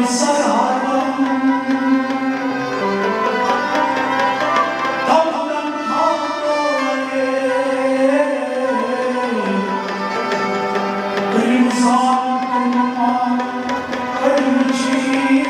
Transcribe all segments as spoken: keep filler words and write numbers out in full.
سرحدم تمدم تھاوے، کٔرِو زان کٔرِو مان، کٔرِو چیٖز۔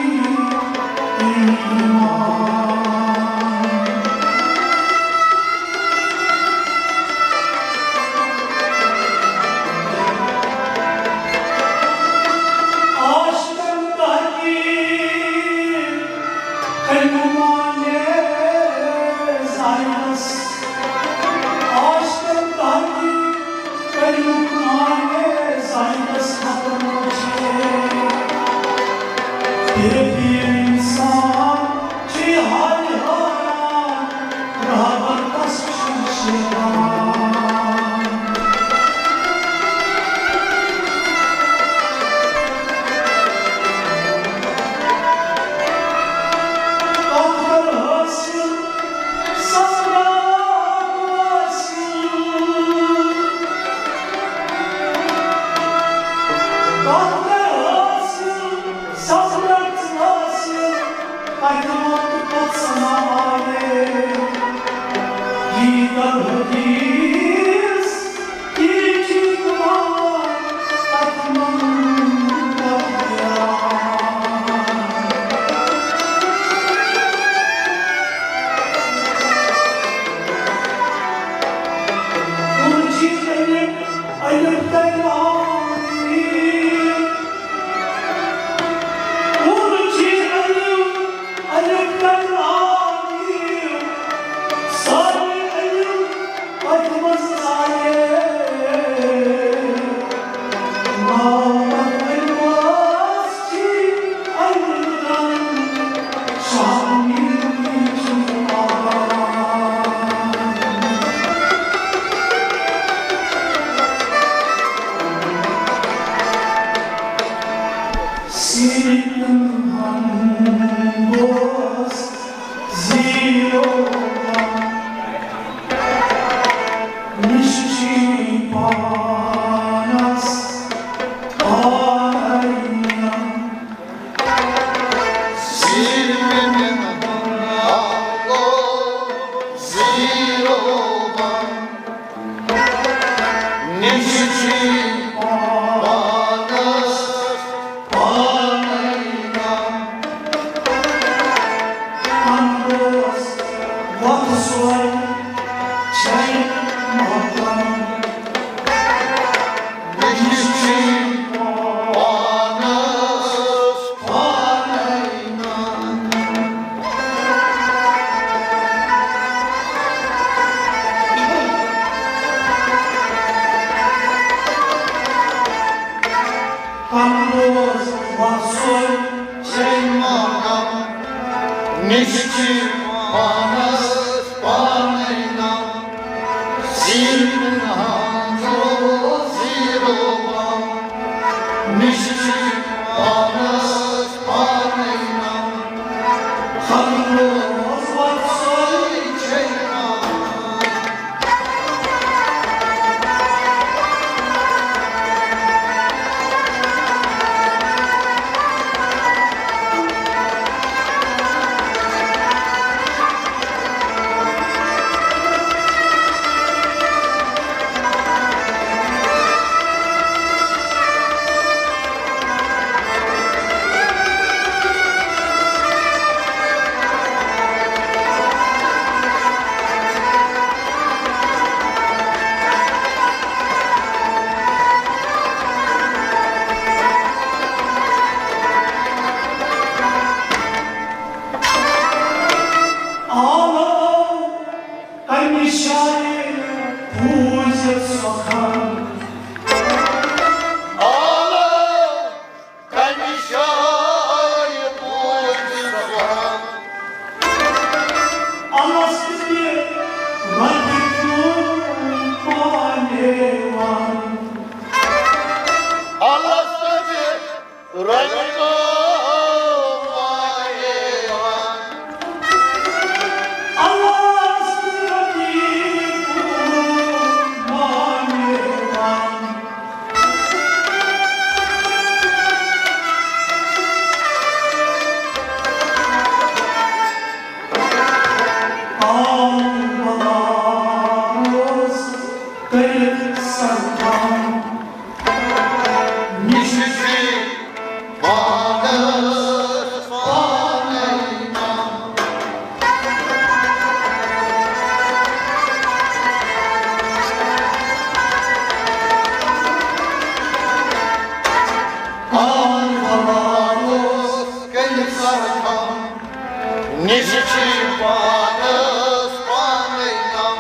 نِش چھِ پانَس پانَے نم۔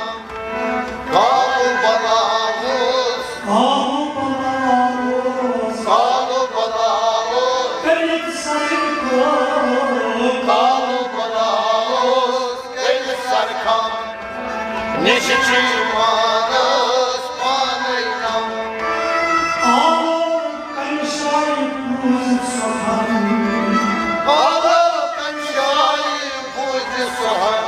کالہٕ بلاوُس، کالہٕ بلاوُس، کالہٕ بلاوُس، کٔرِتھ سرخم۔ کالہٕ بلاوُس، کٔرِتھ سرخم۔ نِش چھِ پانَس پانَے نم۔ آو کَمہِ جایہِ بوٗزِتھ سۄ ہن؟ آو کَمہِ جایہِ بوٗزِتھ سۄ ہن؟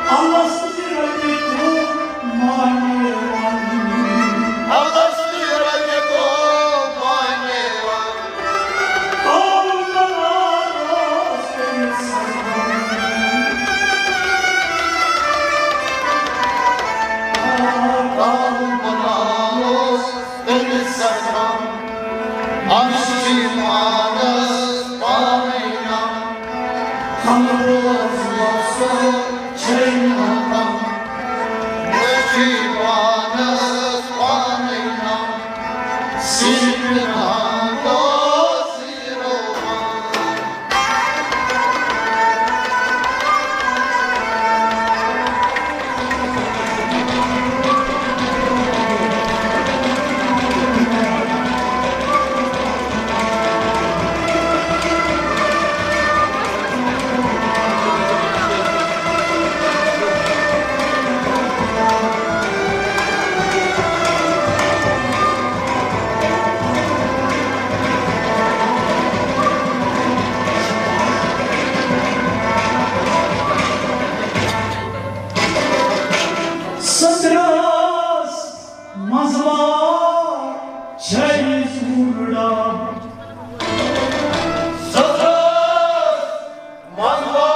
الس تہِ رَبہِ گوٚو مانہِ وَن۔ الس تہِ رَبہِ گوٚو مانہِ وَن۔ سترس منٛز وا چھے زوٗر ڈب۔ سترس منٛز وا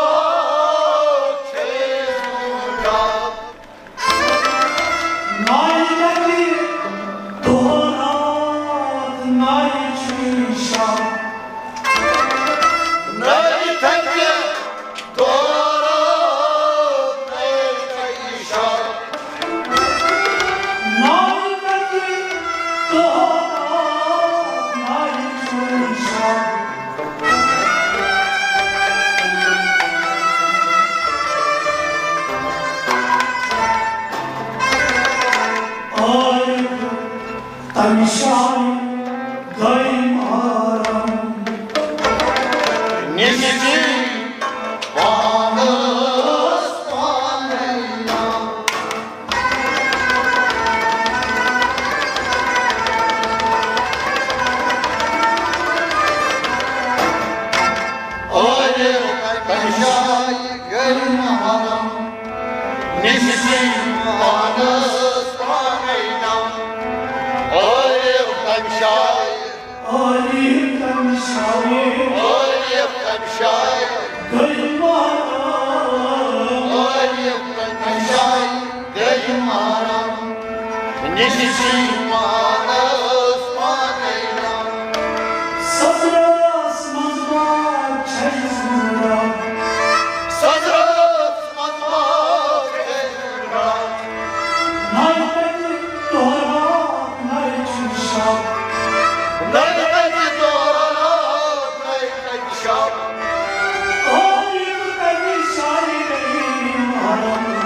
چھے زوٗر ڈب۔ نایہِ تَتہِ دۄہ راتھ نایہِ چھُے شب۔ نایہِ تَتہِ دۄہ راتھ نایہِ چھُے شب۔ نایہِ تَتہِ دۄہ راتھ نایہِ چھُے شب۔ آیہِ تَمہِ جایہِ دٲیِم آرام۔ نِش چھِ پانَس پانَے نم۔ آیہِ تَمہِ جایہِ دٲیِم آرام۔ نِش چھِ پانَس پانَے نم۔ آیہِ تَمہِ جایہِ۔ آیہِ تَمہِ جایہِ۔ آیہِ تَمہِ جایہِ۔ دٲیِم آرام۔ آیہِ تَمہِ جایہِ۔ دٲیِم آرام۔ نِش چھِ پانَس پانَے نم۔ سزرس منٛز ما چھے زوٗر ڈب۔ سزرس منٛز ما چھے زوٗر ڈب۔ نایہِ تَتہِ دۄہ راتھ نایہِ چھُے شب۔ نایہِ تَتہِ دۄہ راتھ نایہِ چھُے شب۔ آیہِ تَمہِ جایہِ دٲیِم آرام۔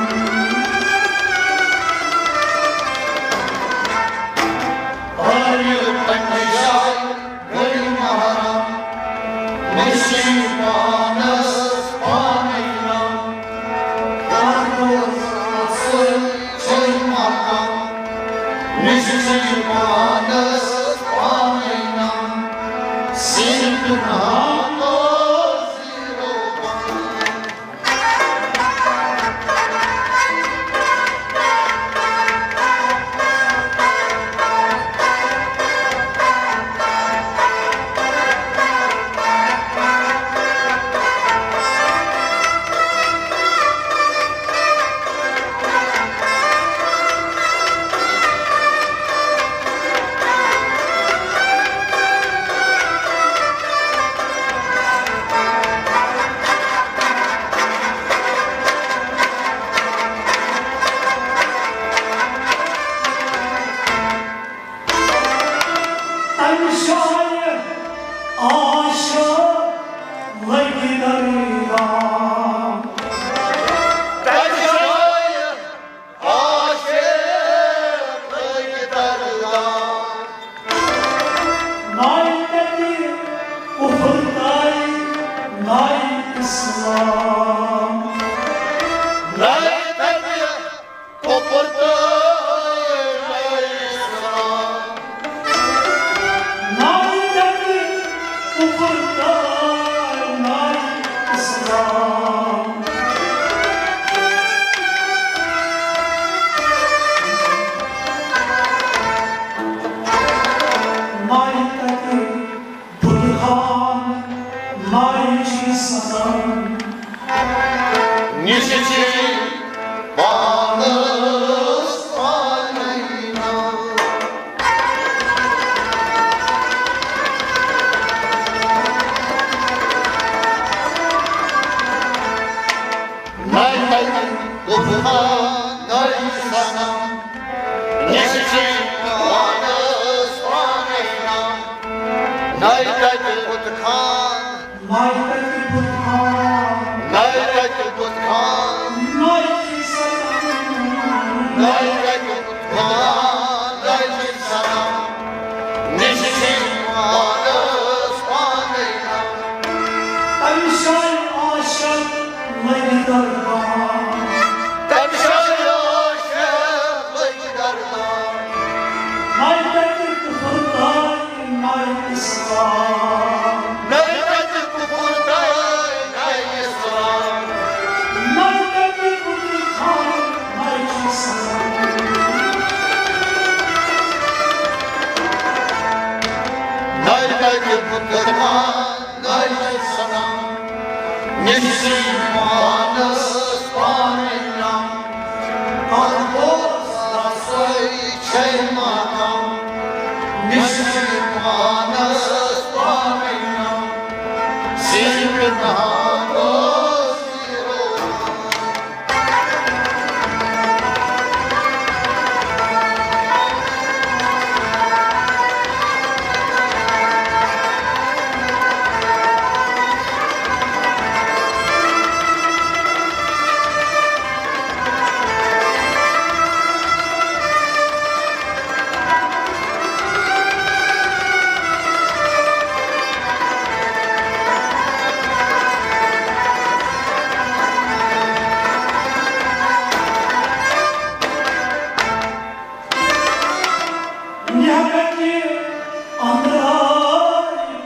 اسلام۔ نَے تَتہِ کُفُر تہٕ نَے اسلام۔ نَے تَتہِ کُفُر تہٕ نَے اسلام۔ نَے تَتہِ بُتہٕ خانہٕ، نَے چھِ صنم۔ نِش چھِ پانَس پانَے ناو۔ نَے تَتہِ بُتہٕ خانہٕ، نَے صنم۔ نِش چھِ پانَس پانَے ناو۔ نَے تَتہِ بُتہٕ خانہٕ، نَے تَتہِ بُتہٕ خانہٕ۔ نَے تَتہِ بُتہٕ خانہٕ۔ نَے چھِ صنم۔ نَے تَتہِ بُتہٕ خانہٕ۔ نَے چھِ صنم۔ نِش چھِ پانَس پانَے ناو۔ تَمہِ جایہِ عاشق لَگہِ دربان۔ تَمہِ جایہِ عاشق لَگہِ دربان۔ نَے تَتہِ کُفُر تہٕ نَے اسلام۔ نَے تَتہِ کُفُر تہٕ نَے اسلام۔ نَے تَتہِ بُتہٕ خانہٕ، نَے چھِ صنم۔ نَے تَتہِ بُتہٕ خانہٕ، نَے چھِ صنم۔ نِش چھِ پانَس پانَے ناو۔ کَتھ بوز، سۄے چھے ماتم۔ نِش چھِ پانَس پانَے ناو۔ سیٖکھ ناو۔ نہمتہِ اندرے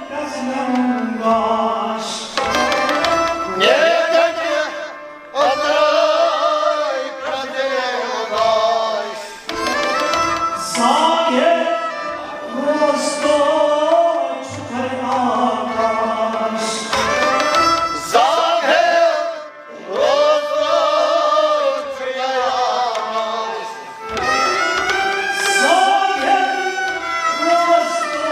پرزنن لاش۔ نہمتہِ اندرے پرزنن لاش۔ ظاہر روز تو چھُکھے آکاش۔ ظاہر روز تو چھُکھے آکاش۔ ظاہر روز تو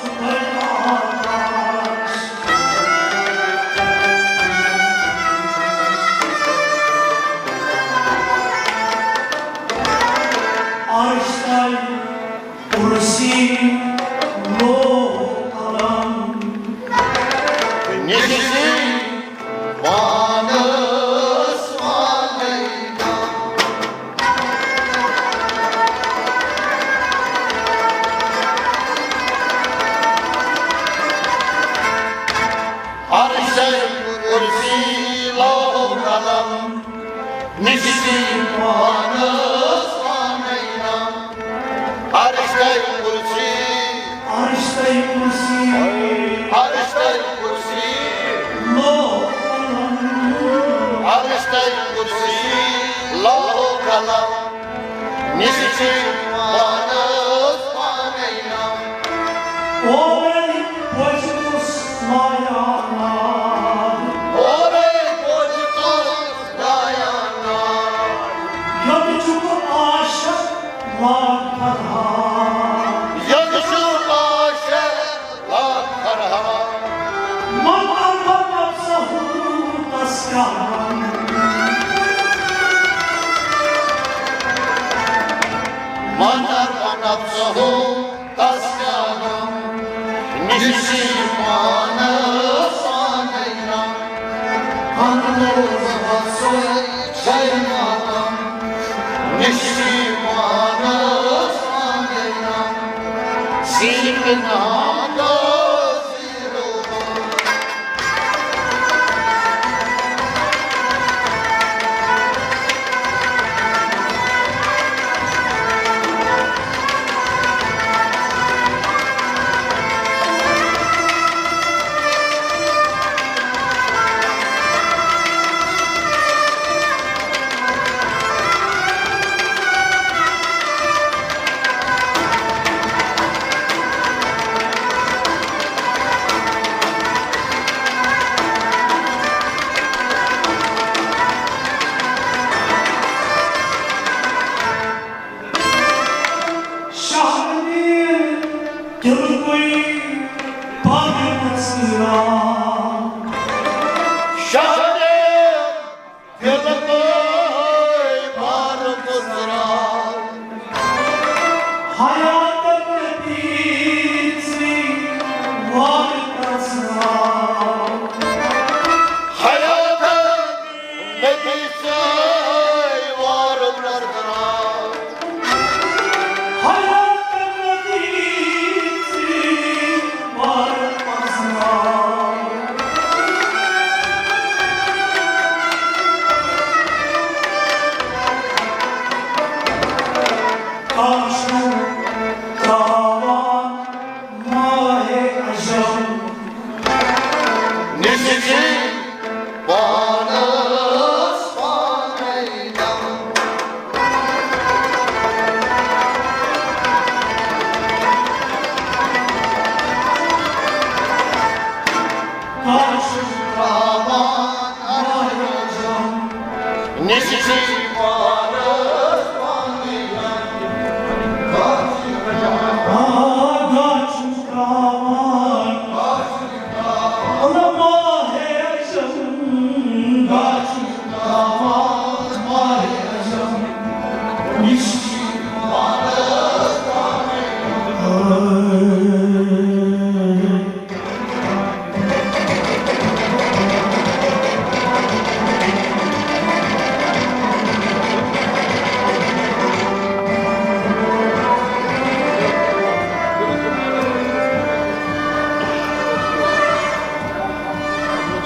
چھُکھے آکاش۔ عرش تل کرسی لوح قلم۔ نِش چھِ پانَس پانَے ناو۔ عرش تل کرسی لوح قلم۔ نِش چھِ پانَس پانَے ناو۔ عرش تل کرسی۔ عرش تل کرسی۔ عرش تل کرسی۔ لوح قلم۔ عرش تل کرسی۔ لوح قلم۔ نِش چھِ پانَس پانَے ناو۔ اورے پوٚچھتُس لایان ناد۔ اورے پوٚچھتُس لایان ناد۔ یوٚت چھُکھ عاشق لاب فرحان۔ یوٚت چھُکھ عاشق لاب فرحان۔ من عرف نفسہ تس کیٛاہ غم۔ من عرف نفسہ تس کیٛاہ غم۔ نِش چھِ پانَس پانَے ناو۔ کَتھ بوز، سۄے چھے ماتم۔ نِش چھِ پانَس پانَے ناو۔ سیٖکھ ناو۔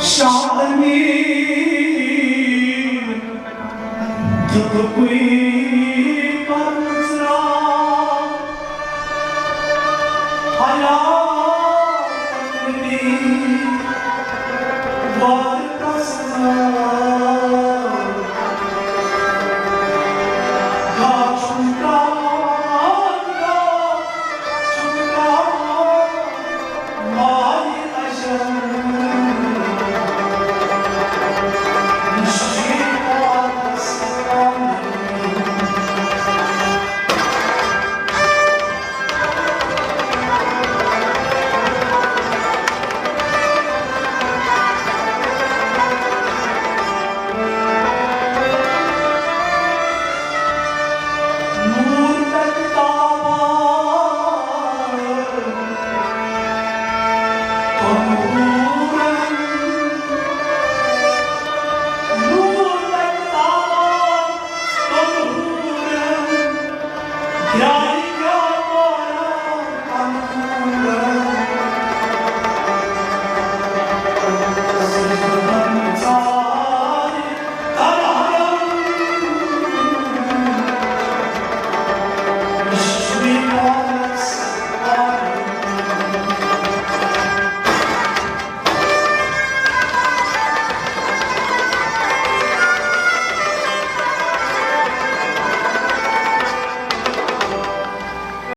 شاہ امین دوٚپُکھ